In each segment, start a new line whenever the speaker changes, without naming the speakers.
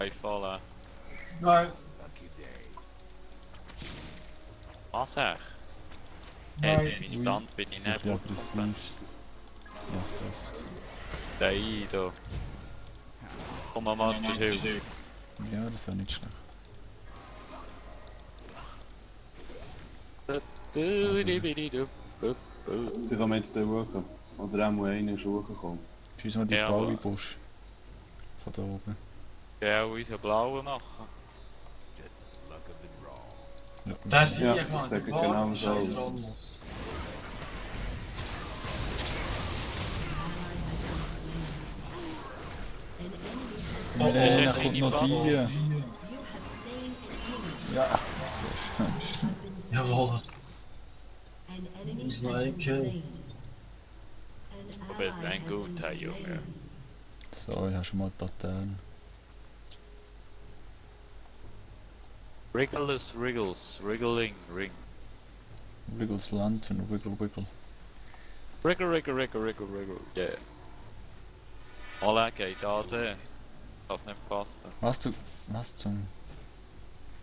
Einfallen.
Nein.
Was echt?
Nein.
Hey, sind Stand bin ich
So
nicht
viel aggressiv. Ja, es passt.
Nein, da. Komm mal zur Hilfe.
Ja, das wäre nicht schlecht.
Sie kommen jetzt da hoch. Oder auch mal einer ist hochgekommen.
Schieß mal die
Ja,
blaue
aber-
Busch. Von da oben.
Ja, unseren blauen machen.
Ja,
Das ist
Ja,
hier,
das
Mann.
sieht
Das
genau
war
so
scheiß
aus.
Ramos.
Oh,
das ist
da
echt
kommt noch
kleine
die.
Platte.
Ja, sehr schön.
Jawohl.
Du
bist noch ein Kill.
Du bist ein guter Junge.
So, ich habe schon mal die Laterne.
Wriggles, Wriggles, Wriggling, Ring.
Wiggles Lantern, Wiggle Wiggle.
Wriggle, Wriggle, Wriggle, Wriggle, Wriggle, yeah. Alle geht AD. Kann's nicht passen.
Was zum...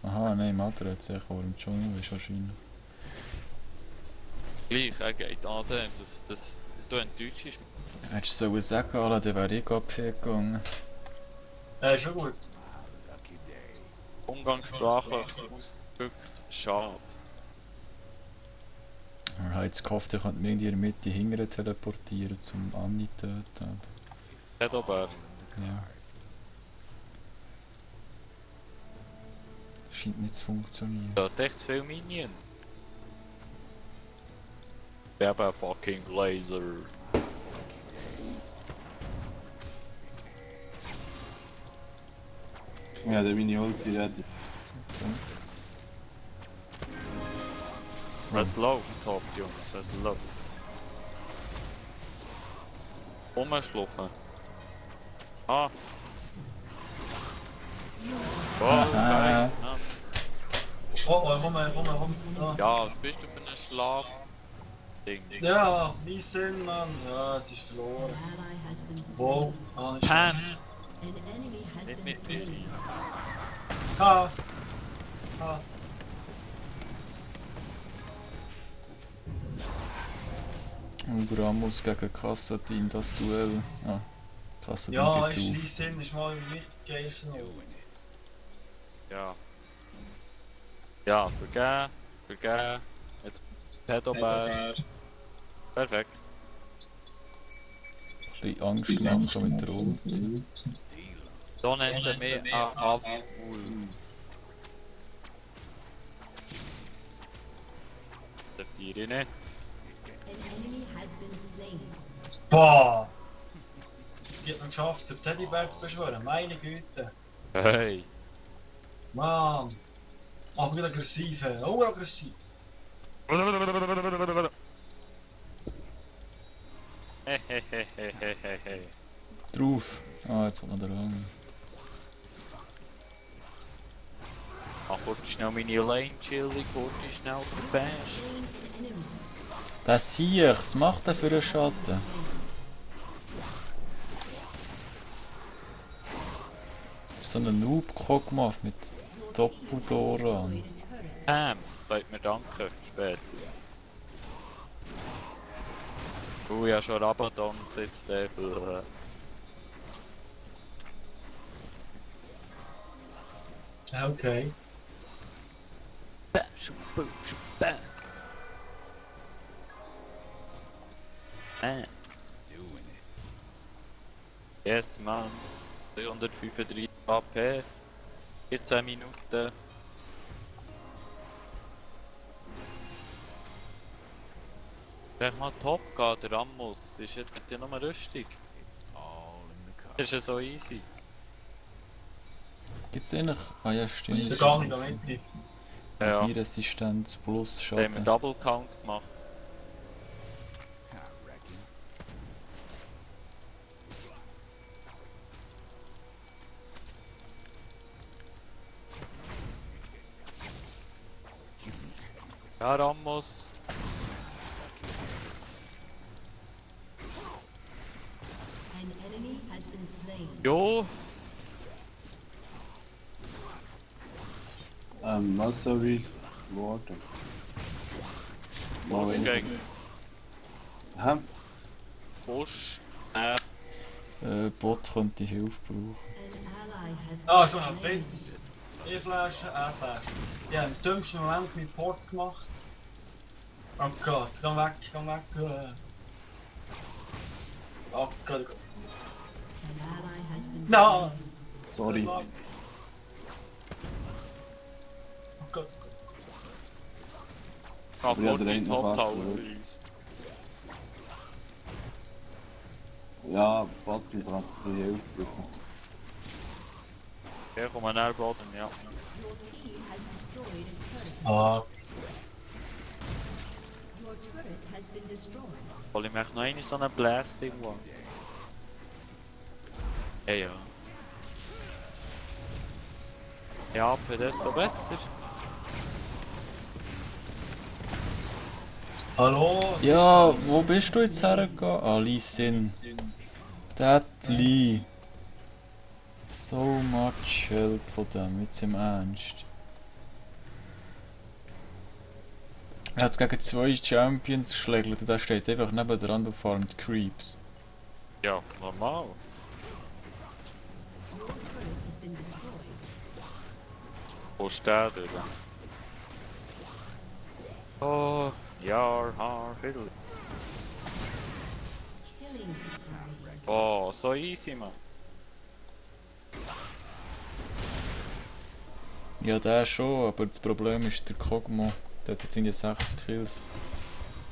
Aha, nein, Mater hat sich vor dem Dschungel ist wahrscheinlich.
Gleich, er geht AD. Du enttäuschst mich.
Hättest du sagen sollen, dann wäre ich AP gegangen.
Schon gut.
Umgangssprachlich ausgedrückt, schade.
Ich habe jetzt gehofft, ich könnte mich irgendwie in der Mitte hingern teleportieren, zum Anni töten.
Hedobert.
Ja. Scheint nicht zu funktionieren.
Da hat echt zu viele Minions. Wir haben einen fucking Laser.
Ja, der meine Ulti rettet.
Es läuft, top Jungs, es läuft. Umschlucken. Ah. Oh, geil. Ja.
Komm.
Ja, was bist du für ein Schlaf-Ding?
Ja, nie Sinn, Mann. Ja, es ist verloren. Wow. Ah, nicht
Pam!
Nicht
Nicht mit mir.
Ha. Ha.
Und Ramos gegen Kassadin, das Duell. Ah, Kassadin
Ja,
geht
ist
auf.
nie Sinn, ist mal nicht geil.
Ja. Ja, vergeben. Jetzt Pedobär. Perfekt.
Ein bisschen Angst machen mit der Ulti.
So nennst du mich ein Abfuhl. Akzeptiere ich nicht.
Boah! Die hat noch geschafft, den Teddybär zu beschwören. Meine Güte.
Hey.
Mann. Aber wieder aggressiv, hä? Oh, aggressiv.
Hehehehehehe.
Drauf! Ah, jetzt kommt noch der Rang.
Mach kurz schnell meine Lane chillen, kurz schnell verbash.
Das hier, was macht er für einen Schatten? So einen Noob gemacht mit Doppeldoran.
Pam, bleibt mir danken, später. Ja, schon Rabadon sitzt der für...
Okay.
Bam. Yes, man. 235 AP. 14 Minuten. Wer mal top geht, der Ramos, ist jetzt mit dir nochmal rüstig. Das ist ja so easy.
Gibt's eigentlich? Ah ja, stimmt.
Der Gang in der Mitte.
Ja,
Resistenz plus
da haben wir
Schaden.
Double Count gemacht. Ja, Ramos. Jo.
Was soll ich warten? Mal
Busch
wenn
gegen
Hä?
Busch.
Bot könnte Hilfe brauchen.
An ally has been
Ah, so ein
slain.
Bild. E-Flasche, A-Flasche. Die haben im dümmsten Moment mit Port gemacht. Oh Gott, geh weg, geh weg. Oh Gott.
An ally has been
No!
Sorry.
Oh Gott.
Geh
Ja,
vor
der
die
rennt noch
Top
fast,
Tower
oder?
bei uns.
Ja, Patrick hat die Hilfe bitte.
Ja, komm mal näher Boden, ja.
Your team has destroyed a turret.
Ah,
Your turret has been destroyed.
Soll ich mich noch eine so eine Blasting one? Ja. Ja, AP, desto besser.
hallo?
Ja, wo bist du jetzt hergegangen? Ah, Lee Sin. That Lee. So much help von dem, jetzt im Ernst. Er hat gegen 2 Champions geschlägt und der steht einfach neben der und farmt Creeps.
Ja, normal.
Your turret has been destroyed.
Wo steht er? Oh, ja, viel.
Killing spree.
Oh, so easy, man.
Ja, der schon, aber das Problem ist der Kogmo. Der hat jetzt seine 6 Kills.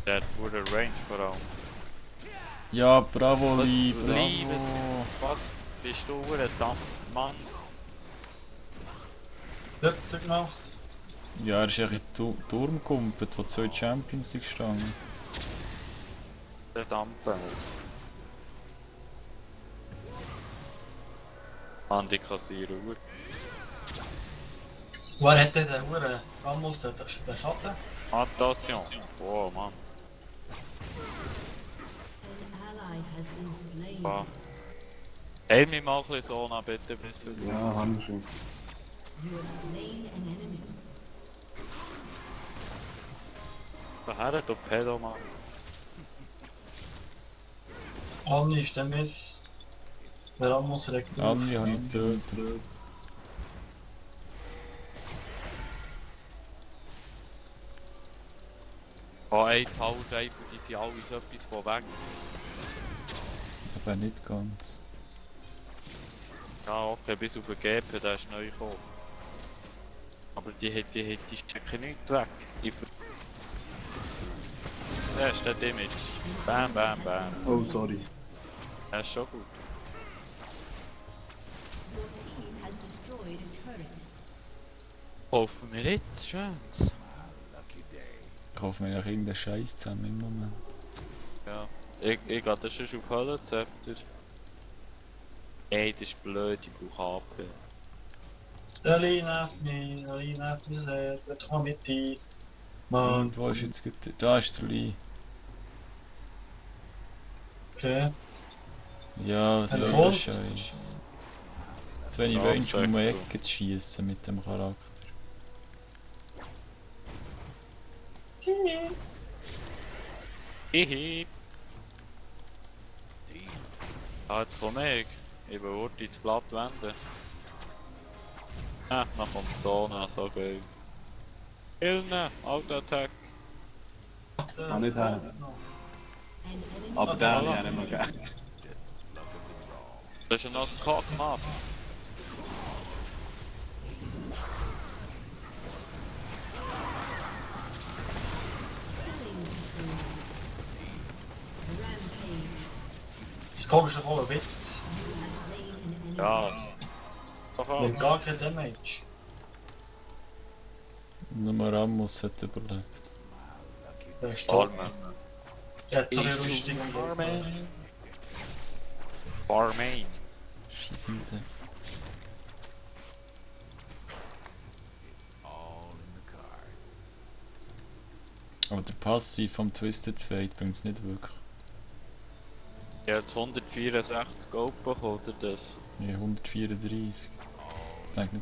Der hat gute Range vor allem.
Ja, bravo
Was
Lee,
Liebes-
bravo.
Was? Bist du ein Mann?
Dort gemacht.
Ja, er ist echt in den Turm gekumpelt, wo 2 Champions sind gestanden.
Der Dampel. Andi kassieren, gut.
Wer hat denn den Huren Ramos, den Schatten?
Attention. Oh, Mann.
An ally has been slain.
Wow. Heil mich mal ein bisschen so an, bitte, bis du...
Ja, haben wir schon.
You have slain an enemy.
Daher, du Pedo, Mann.
Anni ist der Miss. Der Ramos regt auf.
Anni habe ich getötet.
Oh, ey, die Fallscheiben, die sind alle so etwas von weg.
Aber nicht ganz.
Ja, okay, bis auf den GP, der ist neu gekommen. Aber die stecken nicht weg. Der ist der Image. Bam, bam, bam.
Oh, sorry.
Der ist schon gut.
Your team has destroyed a turret.
Hoffen wir jetzt, schönes.
Ich hoffe, wir haben irgendeinen Scheiß zusammen im Moment.
Ja. Ich gehe das schon auf Höllenzepter. Ey, das ist blöd, ich brauche AP.
Der Lee nervt mich sehr. Wird doch mal mit rein. Mann,
Und wo ist jetzt gut? Da ist der Lee.
okay.
Ja, so
Ein
der Scheiß. Zu wenig
Ja,
Range, um
sehr
eine
cool.
Ecke zu schießen mit dem Charakter.
Hihi. Ah, jetzt komme ich. Ich will heute ins Blatt wenden. Ah, dann kommt Sona, so geil. Hilne, Auto-Attack.
Kann nicht her.
An enemy
Aber den habe ich
voilà.
auch nicht mehr gegeben.
Das ist ja noch ein Cock-Map.
killing spree. Rampage.
Das komische voller Witz.
You have slain an enemy.
Ja. Doch
Wir
auch.
haben gar kein Damage.
Nur Ramos hat überlebt.
Der ist tot.
Arme.
Der hat so eine Rüstung.
Farming. Farming.
Schießen sie. Aber der Passiv vom Twisted Fate bringt es nicht wirklich.
Ich habe jetzt 164 Gold bekommen, oder das?
Ja, 134. Das denkt nicht